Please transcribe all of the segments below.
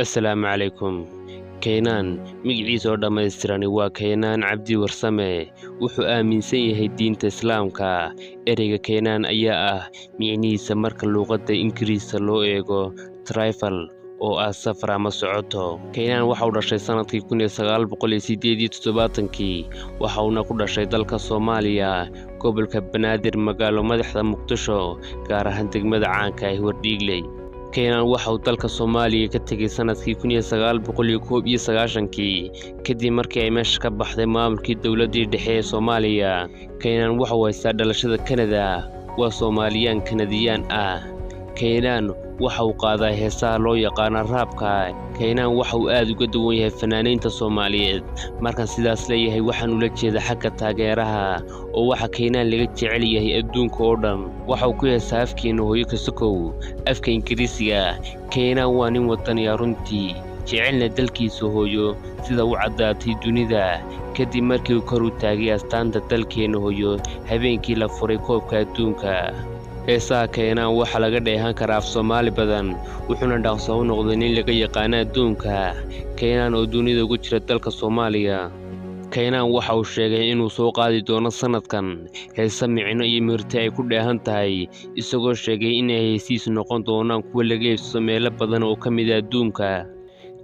Assalaamu calaykum. Kaynaan magaciisa oo dhammaystirani waa Kaynaan Cabdi Warsame. Wuxuu aaminsan yahay diinta Islaamka. Ereyga Kaynaan ayaa ah micnihiisa marka luqadda Ingiriiska loo eego travel, oo ah safar ama socoto. Kaynaan waxa uu dhashay sanadkii 1978-kii, waxa uuna ku dhashay dalka Soomaaliya, gobolka Banaadir, magaalo madaxda Muqdisho, gaar ahaan degmada caanka ah Wardhiigley. Kaynaan waxa uu dalka Soomaaliya ka tegay sanadkii 1991-kii kadib markii ay meesha ka baxday maamulkii dowladdii dhexe ee Soomaaliya. Kaynaan waxa uu haystaa dhalashada Kanada, waa Soomaaliyaan Kanadiyaan ah. Kaynaan waxa uu qaadaa heesaha loo yaqaano raabka. Kaynaan waxa uu aad uga duwan yahay fanaaniinta Soomaaliyeed. Markaan sidaas leeyahay, waxaan ula jeeda xagga taageeraha, oo waxa Kaynaan laga jecel yahay adduunka oo dhan. Waxa uu ku heesaa afkeena hooyo kasokow afka Ingiriisiga. Kaynaan waa nin wadaniya runtii, jecelna dalkiisa hooyo, sida u caddaatay dunida kadib markii uu kor u taagay astaanta dalkeena hooyo habeenkii la furay koobka adduunka. Heesaha Kaynaan waxaa laga dheehan karaa af Soomaali badan, wuxuuna dhaqso u noqday nin laga yaqaano adduunka. Kaynaan oo dunida ugu jira dalka Soomaaliya. Kaynaan waxa uu sheegay inuu soo qaadi doono sanadkan heese micno iyo mirti ay ku dheehan tahay, isagoo sheegay inay heesihiisu noqon doonaan kuwo laga iibsado meelo badan oo ka mid ah adduunka.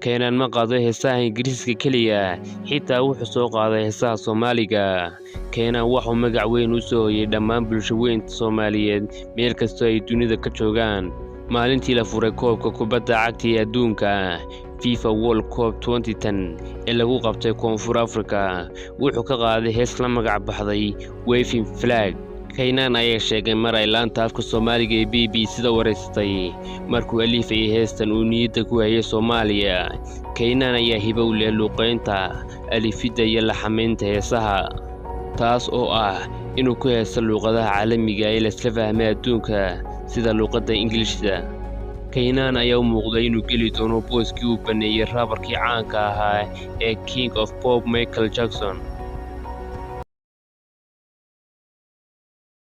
Kaynaan ma qaado heesaha Ingiriiska keliya, xitaa wuxuu soo qaaday heesaha Soomaaliga. Kaynaan waxuu magac weyn u soo hoyay dhammaan bulsho weynta Soomaaliyeed meel kastoo ay dunida ka joogaan. Maalintii la furay koobka kubadda cagta ee adduunka, FIFA World Cup 2010, ee lagu qabtay Koonfur Afrika, wuxuu ka qaaday hees la magac baxday Waving Flag. Kaynaan ayaa sheegay mar ay laanta afka Soomaaliga ee BBC da wareysatay markuu alifayay heestan uu niyadda ku hayay Soomaaliya. Kaynaan ayaa hibo u leh luuqeynta, alifidda iyo laxamaynta heesaha, taas oo ah inuu ku heesto luuqadaha caalamiga ee laysla fahmay adduunka sida luuqadda Ingiliishta. Kaynaan ayaa u muuqday inuu geli doono booskii uu baneeyey raabarkii caanka ahaa ee King of Pop, Michael Jackson.